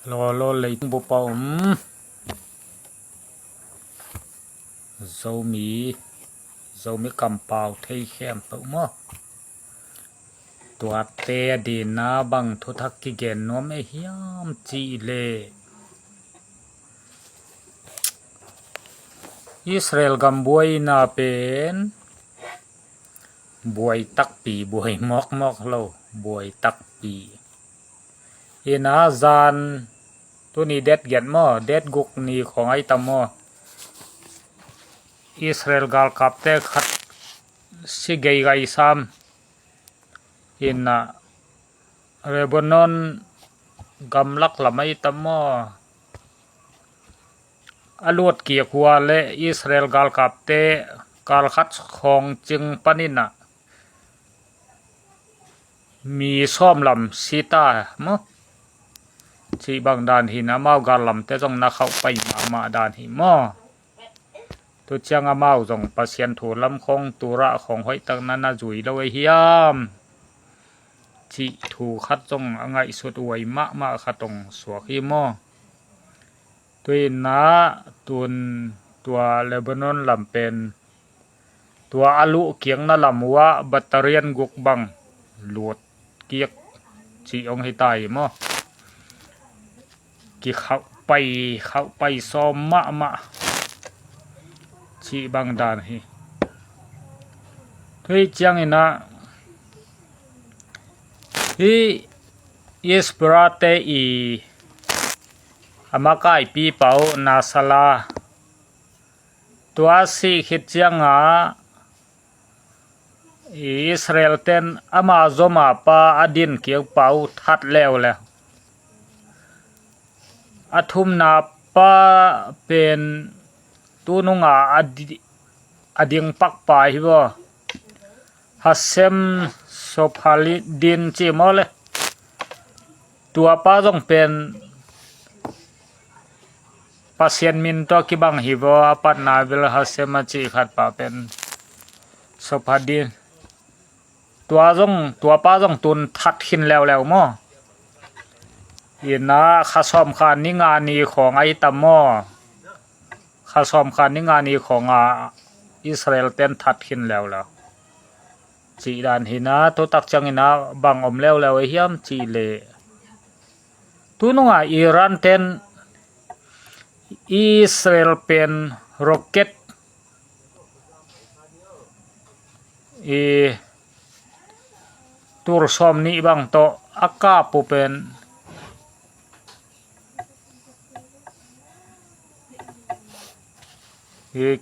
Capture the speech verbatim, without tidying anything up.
Lawlaw leitung bup a om Zomi, Zomi kampau thei khempeuh maw, tuate a dingin bang thuthak kigen nuam ei hiam cih leh, Israel gam buaina pen buai takpi, buai mawkmawk lo, buai takpi. Ina zan, tuni date giat maw, date guk ni khawng ai tam maw, Israel galkapte khat si geigai sam. Ina Lebanon gamlak lam ai tam maw, a lut kik uh a leh Israel galkapte kal khat khawng cing panin ah mi sawm lam si ta maw, cih bang dan hi. Amau gal lamte zong na khauh pai mahmah dan hi maw. Tu ciang amau zong Pasian thu lam khawng, Torah khawng hoihtak na na zui lo ei hiam cih thu khat zong a ngaihsut huai mahmah khat hong suak hi maw. Tu-in ah tun tua Lebanon lam pen tua a luh kikna lam uh ah battalion guk bang lut kik cih hong hi ta hi maw. Kikhauh pai, khauh pai sawm mahmah cih bang dan hi. Tua ciangin ah hih Hezbollahte i a makaipipa uh Nasrallah, tua sih khit ciangah Israel ten ama zom a pa a din kik pa uh that leuleu. A thumna pa pen tunung a a di-, a ding pakpa hi baw, Hashem Sofadin ci maw le. Tua pa zong pen Pasian min tawh kibang hi baw, a patna bel Hashem a cih khat pa pen Sofadin. Tua zong, tua pa zong tun that khin leuleu maw. Ina kha sawm kha ni nga ni khawng ai tam maw, kha sawm kha ni nga ni khawng a Israel ten that khin leuleu cih dan hi. Ina tu tak ciangin ah bang om leuleu ei hiam cih leh, tunung a Iran ten Israel pen rocket i tul sawm nih bang tawh a kap uh pen i